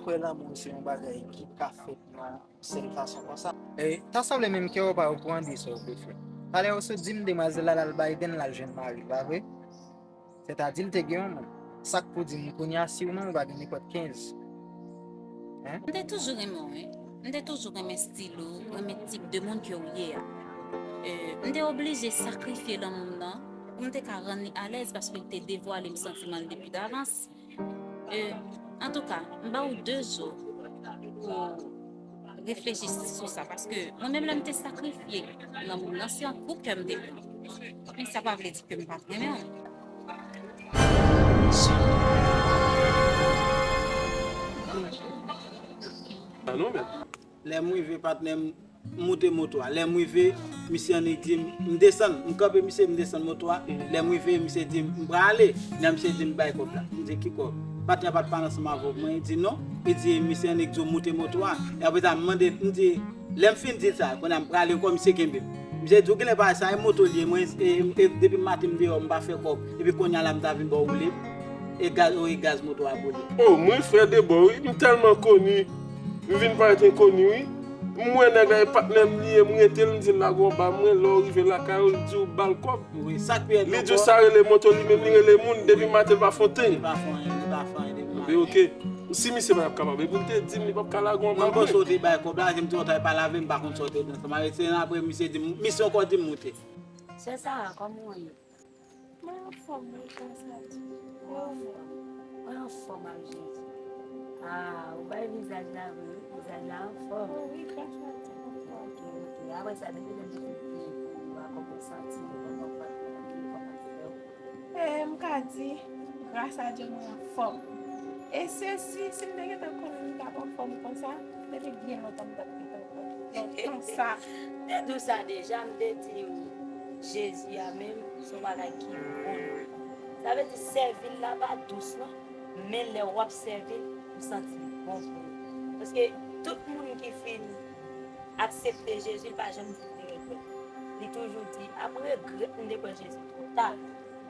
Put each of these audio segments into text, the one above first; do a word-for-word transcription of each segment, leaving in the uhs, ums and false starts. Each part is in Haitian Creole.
Kwè lanmou se yon bagay ki ka fèt nan sèl fason konsa. E, ta sanble menm ke w pa okouran de sa w vle fè. Talè w sot di m demwazèl la l al Biden, l al jwenn mari l, pa vre? Sètadi l te gen yon moun. Sa k pou di m kounye a si w menm ou pa gen nenpòt kenz? Hein? M te toujou renmen w, wi. M te toujou renmen stil ou, renmen tip de moun ke w ye a. E, m te oblije sakrifye lanmou m nan pou m te ka rann li alèz paske l te devwale m santiman l depi davans. E, antouka, m ba w de jou pou reflechi sou sa, paske mwen menm lè m te sakrifye lanmou m nan, se yon kou kè m te pran. Men sa pa vle di ke m pa t renmen w. Ah non, men. Lè m rive, patnè m, m moute moto a. Lè m rive, misye annik di m, m desann. M kanpe misye, m desann moto a. Lè m rive, misye di m, m prale. Lè misye di m, bay kòb la. M di, ki kòb? Patnè a pa t pale ansanm avè w. Mwen, li di, non. Li di, misye annik di w moute moto a. E apre sa, m mande l, m di, lè m fin di l sa, kounye a m prale ankò, misye kenbe m. Misye di, ou genlè pa wè sa, e moto l ye. Mwen, e, e, depi maten m deyò, m pa fè kòb. Epi kounye a la, m ta vin ba w woule. E gaz, o, e gaz moto a boule. Oh, mwen frè de bò, wi. M tèlman koni. M vin parèt enkoni, wi. M wè nèg la, e patnè m li ye, m rete l, m di l lage w anba mwen, lè w rive lakay ou, l di w ba l kòb. Wi, sa k pi èd Li di w sa rele moto, li menm li rele moun, depi maten l pa fè yon teng. Li pa fè anyen, li pa fè anyen depi Ebyen, maten. oke. Si misye pa t ap kapab, epi l te di m li p ap ka lage w anba Mwen panse mwen. w te bay kòb la, se m di w ta pale avè m, m pa konn sa w te di ansanm avè l. Se nan apre misye di m, misye ankò di m moute. Sè Sara, kòman w ye? Mwen anfòm, wi, gras a Dye. Mwen anfòm. Mwen anfòm ak Jezi. Ah, ou bay vizaj la vre, wi. Vizaj la anfòm. Wi, gras a Dye, mwen anfòm. Ok, ok. Apre sa, depi lè m te fin priye pou ou a, kòman w santi w pandan w pa t nan enfòmasyon? E, m ka di, gras a Dye, mwen anfòm. E se si, si m te gentan konnen m t ap anfòm konsa, depi byen lontan m t ap gentan anfòm. Lontan sa. M te di w sa deja, m te di w, Jezi a menm, se yon bagay ki bon nan vi. Sa vle di, sèvi l la pa dous, non. Men lè w ap sèvi l, m santi l bon pou ou. Paske tout moun ki fin aksepte Jezi, li pa janm di l te regrèt. Li toujou di, a, mwen regrèt m te pran Jezi twò ta.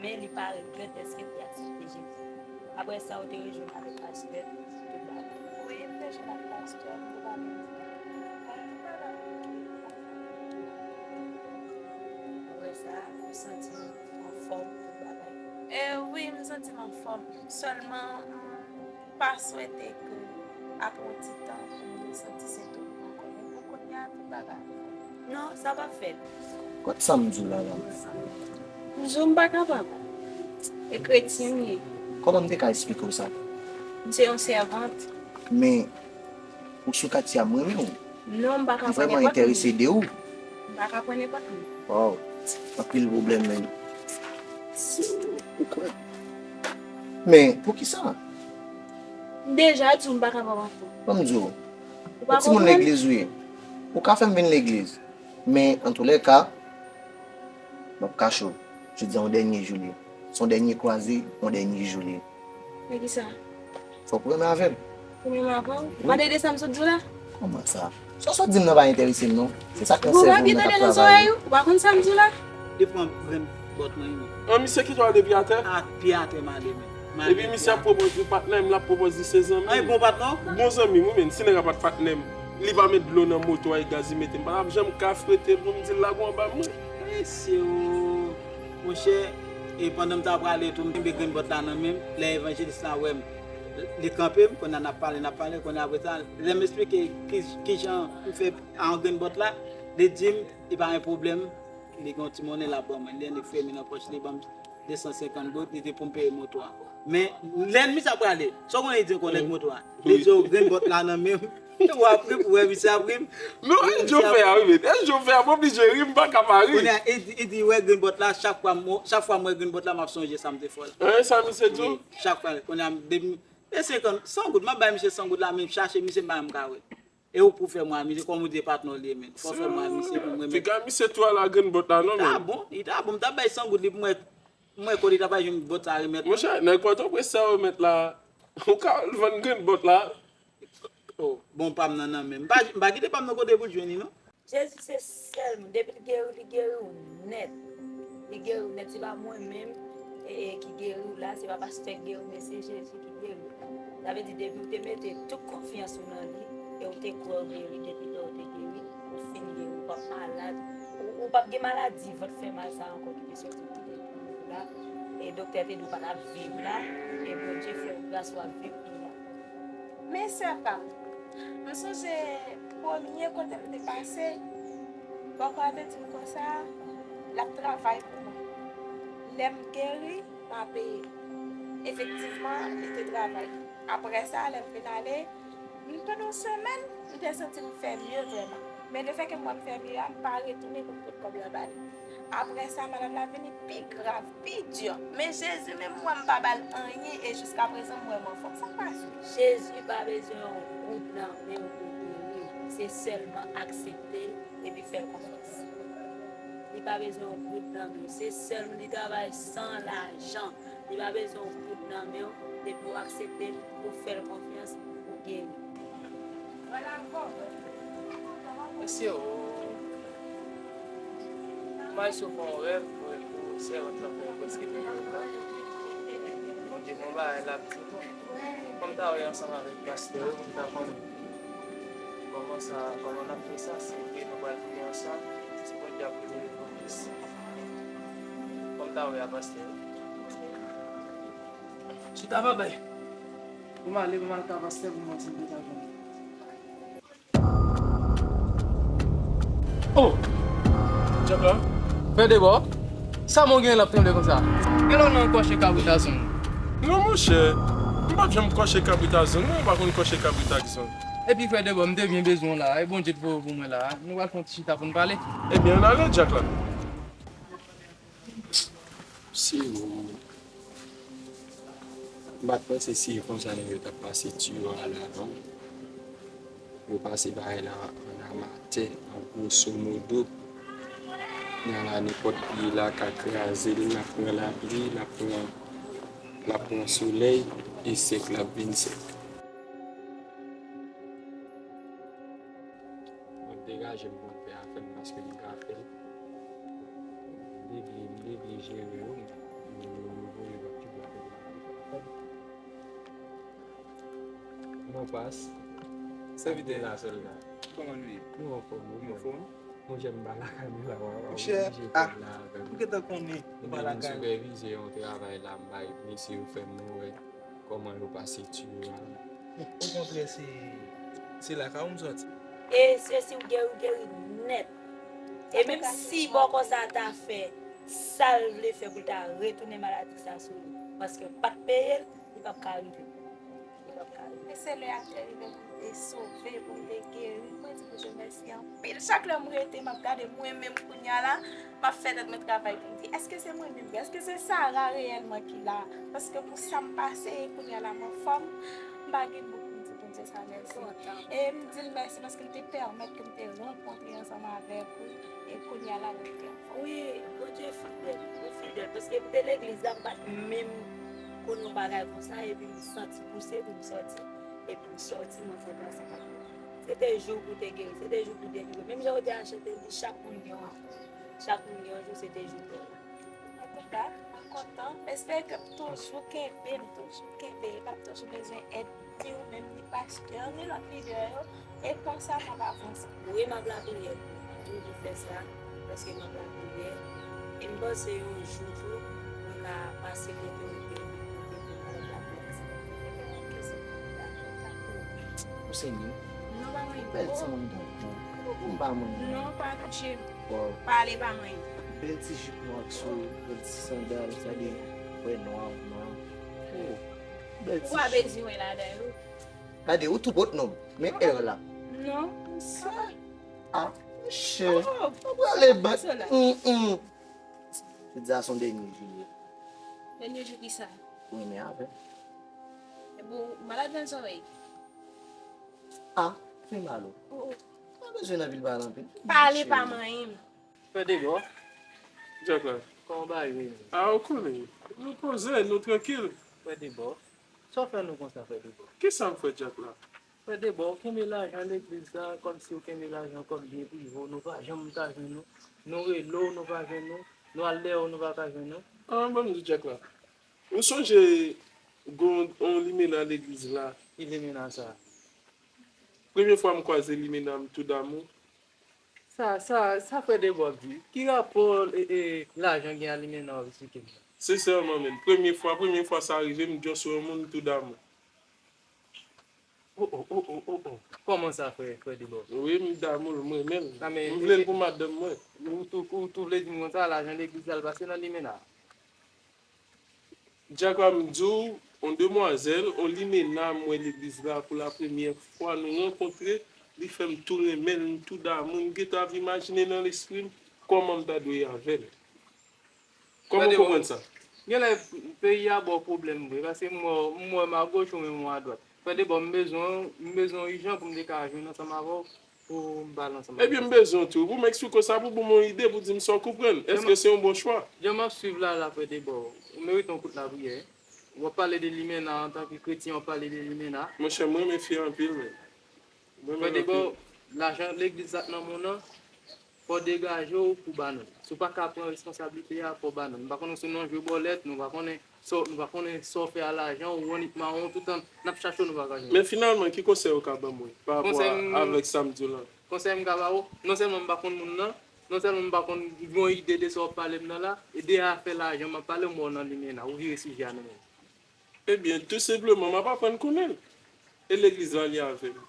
Men li pa regrèt dèske l te aksepte Jezi. Apre sa, ou te rejwenn avèk pastè, tout bagay. Wi, m te jwenn ak pastè, m te pale. Tout bagay oke. Apre sa, ou santi w anfòm, tout bagay. E wi, m santi m anfòm. Sèlman, m pa swete ke apre yon ti tan pou m santi sentòm ankò. Men pou kounye a, tout bagay anfòm. Non, sa p ap fèt. Kot sa m di w la la? M di w m pa kapab. E kretyen m ye. Kòman m te ka esplike w sa? M se yon sèvant. Men, ou sou katye a, m renmen w. Non, m pa ka M pran vrèman nenpòt moun. Enterese de ou. M pa ka pran nenpòt moun. Waw, anpil pwoblèm, men. Ou kwè? Men, poukisa? M deja di w m pa kapab anfòm. Ban m di w, Ou pa yon timoun konprann? Legliz ou ye. Ou ka fè m vin legliz. Men, antoulèka, m ap kache w. Jodi a yon dènye jou l ye. Se yon dènye kwaze, yon dènye jou l ye. Men kisa? Fòk ou renmen avè l. Ou menm avè w? Mande de sa m sot di w la? Kòman sa? Sa w sot di m nan pa enterese m, non. Se sa k nan Ou sèvo pa m byen nan k ap tande nan travay. zòrèy ou? Ou pa konn sa m di w la? Li pran grenn bòt mwen, wi. An misye kite w al depi atè? A pye atè m ale, men. M ale Epi misye ap pwopoze patnè m, l ap pwopoze se zanmi. Ay, bon patnè w? Bon zanmi m, wi, men si nèg la pa t patnè m, li pa met dlo nan moto a e gaz li mete m, pa t ap janm ka frete pou m di l lage w anba mwen. Mesye o, monchè, e pandan m ta prale tou, m kenbe grenn bòt la nan men m, lè evanjelis la wè m, li kanpe m, kounye a n ap pale, n ap pale, kounye a apre sa, lè m esplike ki, kijan m fè a yon grenn bòt la, li di m, li pa gen pwoblèm, li gen yon ti monnen l ap ban mwen, li annik fèmen nan pòch li, ban m de san senkant goud, li di pou m peye moto a. Men, lè misye ap prale, sa w konnen li di ankò nèg moto a? Li di w grenn bòt la nan men m, w ap ri, w wè misye ap ri m. Non, e jan w fè a, wi, men. E jan w fè a, m oblije ri, m pa ka pa ri. Kounye a, li di, li di, wè grenn bòt la, chak fwa m, chak fwa m wè grenn bòt la, m ap sonje sa m te fè w la. An, sa misye di w? Wi, chak fwa, kounye a, depi, e senkant, san goud, m ap bay misye san goud la, men m chache misye, m pa janm ka wè. E ou pou fè mwen a misye, kòm ou di e patnè w li ye, men. Fò w fè mwen a misye pou mwen, men. Piga misye tou al a grenn bòt la, non, Ta men. Bon, li ta bon, m t ap bay san goud li pou mwen, mwen kote li ta bay jwenn bòt sa remèt. Monchè, nèg Pòtoprens sa yo mèt la, ou ka al vann grenn bòt la. Oh, bon, pa m nan nan men. M pa, m pa kite pa m nan kote pou l jwenn li, non. Jezi se sèl moun. Depi l geri, li geri w nèt. Li geri w nèt. Se pa mwen menm, e, e, ki geri w la, se pa pastè k geri w, men se Jezi ki geri w. Sa vle di, depi w te mete tout konfyans ou nan li, e w te kwè w geri, depi lè w te geri, ou fin geri, ou p ap malad, ou, ou p ap gen maladi vant fè mal sa ankò ki te soti nan tèt ou la, e doktè te di w pa t ap viv la, e Bondye fè w gras w ap viv pi lwen. Men sè pa m, m sonje premye kote m te pase, bòkò a te di m konsa, l ap travay pou mwen. Lè m geri, m a peye. Efektivman, li te travay. Apre sa, lè m fin ale, m, pandan yon semèn, m te santi m fè mye vrèman. Men lefètke m wè m fè mye a, m pa retounen pou m pot kòb la ba li. Apre sa, malad la vini pi grav, pi di. Men Jezi menm, m wè m pa ba l anyen e jiskaprezan m wè m anfòm. Sa k pase? Jezi pa bezwen yon goud nan men w pou geri w. Se sèlman aksepte l epi fè l konfyans. Li pa bezwen yon goud nan men w. Se sèlman li travay san lajan. Li pa bezwen yon goud nan men w, depi w aksepte l, ou fè l konfyans, ou geri. Mesye, o, m al sou fè yon rèv, pou, pou sèvant lan fè yon prèske vin la. Bon, di m yon bagay la, m di, bon, kòm ta wè ansanm avèk pastè yo, pou m ta konn kòman sa, kòman n ap fè sa, si vre nou pral vini ansanm, si Bondye ap rele nou plis. Kòm ta wè a, pastè. Chita, babay. Pou m ale, pou m al ka pastè, pou m wè si m te ka jwenn. Oh! Djab la? Frè Debò, sa mwen gen l ap tranble konsa? Gen lè w nan kòche kabrit a zong. Non, monchè. M p ap janm kòche kabrit a zong, non, m pa konn kòche kabrit ak zong. Epi, frè Debò, m te byen bezwen w la, e Bondye t voye w pou mwen la. Nou pral fè yon ti chita pou n pale. Ebyen, ann ale, Djak la. Se ou. M pa t panse se konsa nèg yo t ap pase tiyo a la, non. Yo pase bagay la an amatè, an gwoso modo. Kounya la, nenpòt pye la ka kraze l, l ap pran lapli, l ap pran, l ap pran solèy, e sèk l ap vin sèk. Mwen degaje m pou m fè afè m paske m ka fè l. M degle, m degle jere yo, m, m, m voye lòt ki pou fè l. Mwen pas. Sèvitè. Ate la sèlman. Kòman nou ye? Nou anfòm, wi. Nou anfòm? Monchè, m pa lakay mwen la, w a, w a oblije fè l la avè m. Monchè, ah, m gentan konnen ou pa lakay ou. M te vin sipèvize yon travay la, m bay mesye yo fè m wè kòman yo pase tiyo a. Okontrè, se, se lakay ou m sòti. E se si w geri, w geri nèt. E menm si bòkò sa ta fè sa l vle fè pou l ta retounen maladi sa sou li, paske w pa t peye l, li p ap ka rive. Li p ap ka rive. Men se lè a te rive pou m te sove, pou m te geri. Mwen di Bondye mèsi anpil. Chak lè m rete, m ap gade mwen menm kounya la, m ap fè tèt mwen travay pou m di, èske se mwen menm vre? Èske se Sara reyèlman ki la? Paske pou sa m pase, e kounya la m anfòm, m pa gen mo pou m di Bondye sa mèsi. E m di l mèsi paske l te pèmèt ke m te rankontre ansanm avèk ou, e kounya la mwen te anfòm. Wi, Bondye fidèl, li fidèl, paske m te legliz la, m pa t menm konn yon bagay konsa, epi m santi pouse pou m sòti, epi m sòti, m antre plas Papa. Se te jou pou te geri, se te jou pou delivre. Menm jan yo te al chante, li di, chak moun gen yon jou. Chak moun gen yon jou, se te jou pou yo. Antouka, mwen kontan. M espere ke m toujou kenbe, m toujou kenbe, e m ap toujou bezwen èd di ou menm, ni pastè, ni lòt lidè yo, e konsa n ap avanse. Wi, m ap lapriyè pou ou. M ap toujou fè sa, paske m ap lapriyè. E m panse yon jou tou, mwen ka pase kote ou te, kote pou m al lapriyè ansanm avèk ou. Ou serye? Non, pa manyen. Bèl ti moun tankou w. Ou pa manyen. Non, pa touche m. Wow. Pale pa manyen. Bèl ti jip nwa sou, bèl ti sandal, sa de, wè nwa, nwa. Oh. Bèl ti jip. Ou pa bezwen wè ladan yo. Gade, ou tou bòt non. Men è la. Non, sa. Ah, monchè. Oh, ou prale bat. Sa la. Mm, mm. Jodi a se yon dènye jou. Dènye jou ki sa? Ou renmen avè m. E bon, malad nan zòrèy. Ah, fè mal ou. Oh, oh. Pa bezwen anpil pale anpil. Pale pa manyen m. Frè Debò. Djak la. Kòman bagay yo ye? Ah, ou konnen. Nou poze, nou trankil. Frè Debò. Sa w fè nou konsa, frè Debò? Kisa m fè, Djak la? Frè Debò, ou kenbe lajan legliz la, kòmsi ou kenbe lajan kòm byen prive w, nou pa janm ka jwenn ou. Nou rele w, nou pa jwenn ou. Nou al dèyè w, nou pa ka jwenn ou. Ah, ban m di w, Djak la. Ou sonje gon on limena legliz la? Ki limena sa? Premye fwa m kwaze limena, m tou damou. Sa, sa, sa frè Debò ap di? Ki rapò e, e, lajan gen a limena w ap esplike m nan? Sensèman, menm. Premye fwa, premye fwa sa rive, m just wè yon moun, m tou damou. O, o, o, o, o, o. Kòman sa, frè, frè Debò? Wi, m damou l, m renmen l. M vle l pou madanm mwen. Ou tou, ou tou vle di m konsa, lajan legliz la l pase nan limena? Dyak la, m di w, on demwazèl, on limena, m wè legliz la pou la premyè fwa nou rankontre, li fè m tou renmen l, m tou damou, m gentan ap imajine nan lespri m kòman m ta dwe avè l. Kòman w konprann sa? Genlè peyi a ba w pwoblèm vre, paske m wè, m wè m agoch ou menm ou adwat. Frè Debò, m bezwen, m bezwen w ijan pou m te ka jwenn ansanm avè w, pou m pale ansanm avè w. Ebyen, m bezwen w tou. Pou m eksplike w sa, pou ban m yon ide, pou di m sa w konprann. Èske se yon bon chwa? Jan m ap swiv la, la, frè Debò, ou merite yon kout lapriyè. W ap pale de limena antanke kretyen, w ap pale de limena. Monchè, mwen renmen fi a anpil, men. Frè Debò, lajan legliz la k nan men w nan, fò w degaje w pou ba nou l. Si w pa ka pran responsablite a, fò w ba nou l. Nou pa konnen si nou nan jwe bòlèt, nou pa konnen sa w, nou pa konnen sa w fè a lajan, ou annik mawon, toutan n ap chache w, nou pa ka jwenn ou. Men finalman, ki konsèy ou ka ban mwen pa rapò avèk sa m di w la? Konsèy m ka ba ou, non sèlman m pa konn moun nan, non sèlman m pa konn, m gen yon ide de sa w ap pale m nan la, e de afè lajan m ap pale, m wè w nan limena, ou vire sijè a nan men m. Ebyen, tou senpleman, m ap aprann konnen l. E legliz la li avè m.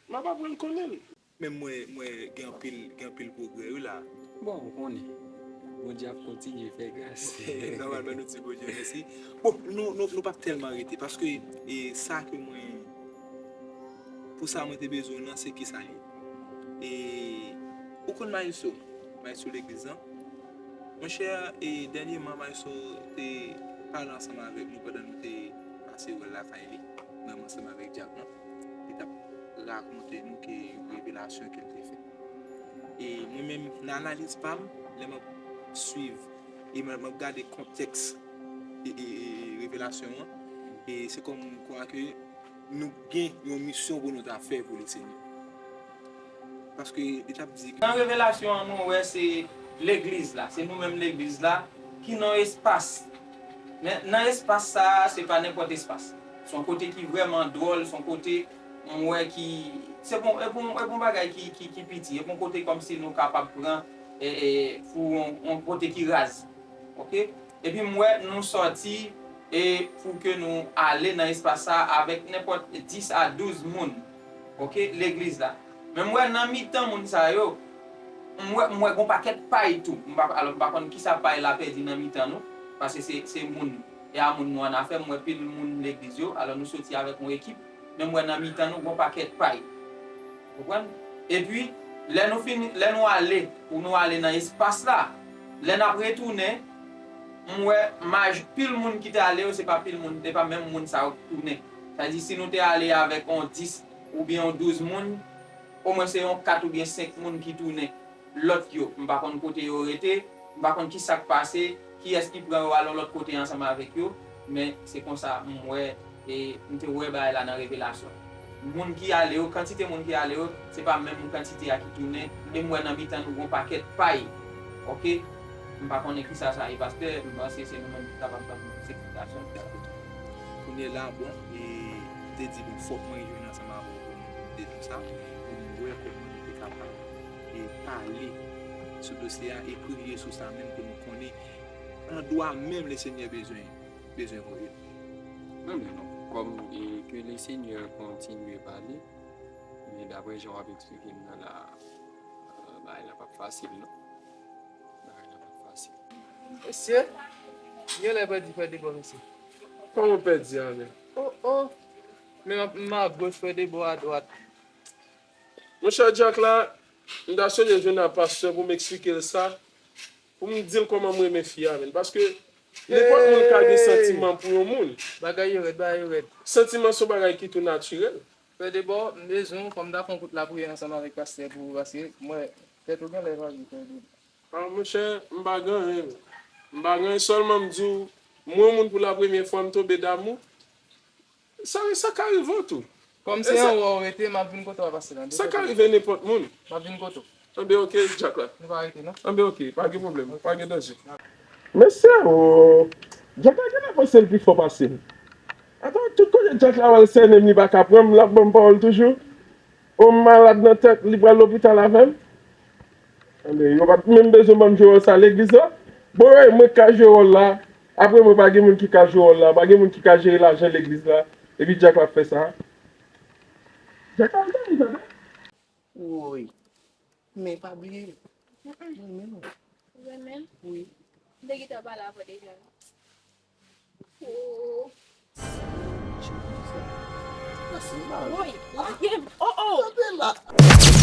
M ap aprann konnen l. Men m wè, m wè gen anpil, gen anpil pwogrè wi la. Bon, ou konnen. Bondye ap kontinye fè gras. Nòmalman, nou di Bondye mèsi. Bon, nou, nou, nou p ap tèlman rete, paske, e, sa ke mwen, pou sa mwen te bezwen w nan, se kisa li ye? E, ou konn Maestro, Maestro legliz lan? Monchè, e, dènyèman, Maestro te pale ansanm avèk nou pandan nou te pase wè l lakay li, menm ansanm avèk dyak lan. Li t ap rakonte nou ke yon revelasyon ke l te fè. E mwen menm, nan analiz pa m, lè m ap swiv e m ap, m ap gade kontèks e, e, e, revelasyon an, e se kòm m kwè ke nou gen yon misyon pou nou ta fè pou Lesenyè. Paske li t ap di ke nan revelasyon an, nou wè se legliz la, se nou menm legliz la ki nan espas. Men nan espas sa a, se pa nenpòt espas. Se yon kote ki vrèman dwòl, se yon kote m wè ki, se bon, e bon, e bon bagay ki, ki, ki piti, e bon kote kòmsi nou kapab pran, e, e, pou yon, yon kote ki raz. Oke? Epi m wè nou sòti e pou ke nou ale nan espas sa a avèk nenpòt dis a douz moun. Oke? Legliz la. Men m wè nan mitan moun sa yo, m wè, m wè gon pakèt pay tou. M pa, alò, m pa konn kisa pay la pèdi nan mitan nou, paske se, se moun, e a moun nou annafè. M wè pil moun legliz yo, alò nou soti avèk yon ekip, men m wè nan mitan nou gon pakèt pay. Konprann? Epi, lè nou fini, lè nou ale, pou nou ale nan espas la, lè n ap retounen, m wè maj, pil moun ki te ale yo, se pa pil moun, se pa menm moun sa yo k tounen. Sa di, si nou te ale avèk yon dis oubyen yon douz moun, omwen se yon kat oubyen senk moun ki tounen. Lòt yo, m pa konn kote yo rete, m pa konn kisa k pase, kiyès ki pran yo al yon lòt kote ansanm avèk yo, men se konsa m wè, e m te wè bagay la nan revelasyon. Moun ki ale yo, kantite moun ki ale yo, se pa menm kantite a ki tounen, e m wè nan mitan nou gon pakèt pay. Oke? M pa konnen kisa sa ye, pastè, m panse se nou menm ki kapab ban nou plis eksplikasyon. Kounye la, bon, e m te di, bon, fòk mwen jwenn ansanm avè w pou m te di w sa, pou m wè kòman nou te kapab e pale sou dosye a e priye sou sa menm pou nou konnen andwa menm Lesenyè bezwen, bezwen voye l. Non, men non. Kòm, e, ke Lesenyè kontinye pale, men daprè jan w ap eksplike m nan la, e, bagay la p ap fasil, non. Bagay la p ap fasil. Mesye, genlè pèdi frè Debò, mesye. Kòman pèdi a menm? Oh, oh. Men m ap, m ap goch, frè Debò adwat. Monchè, dyak la, m ta swete jwenn a pastè pou m eksplike l sa, pou m di l kòman m renmen fi a, menn. Paske nenpòt moun ka gen santiman pou yon moun. Bagay yo rèd, bagay yo rèd. Santiman se yon bagay ki tou natirèl. Frè Debò, m bezwen w, fò m ta fè yon kout lapriyè ansanm avèk pastè pou ou, paske m wè tèt ou genlè chaje, frè Debò. Ah, monchè, m pa gen anyen. M pa gen anyen, sèlman m di w, mwen, yon moun pou la premyè fwa m tonbe damou. Sa, sa ka rive w tou. Kòm se anwo w rete, m ap vin kote w a pase la. Sa ka rive nenpòt moun. M ap vin kote w. Anben, oke, dyak la. Nou pa rete, non? Anben, oke, pa gen pwoblèm, pa gen danje. Mesye, o! Djaka genlè panse l pi fò pase m. Atann, tout kote Djaka al sènen m, li pa ka pran m, l ap ban m pawòl toujou. O, m malad nan tèt, li pral lopital avè m. Anben, yo pa t menm bezwen ban m jwe wòl sa legliz la. Bon, wi, mwen k ka jwe wòl la. Apre mwen, pa gen moun ki ka jwe wòl la, pa gen moun ki ka jere lajan legliz la. Epi Djaka ap fè sa. Djaka al dòmi, tande. Woy. Men pa bliye. Mwen menm. Ou renmen m? Wi. M te gentan pale avè w deja. Oh. Woy, lage m. Oh, oh. Kanpe la.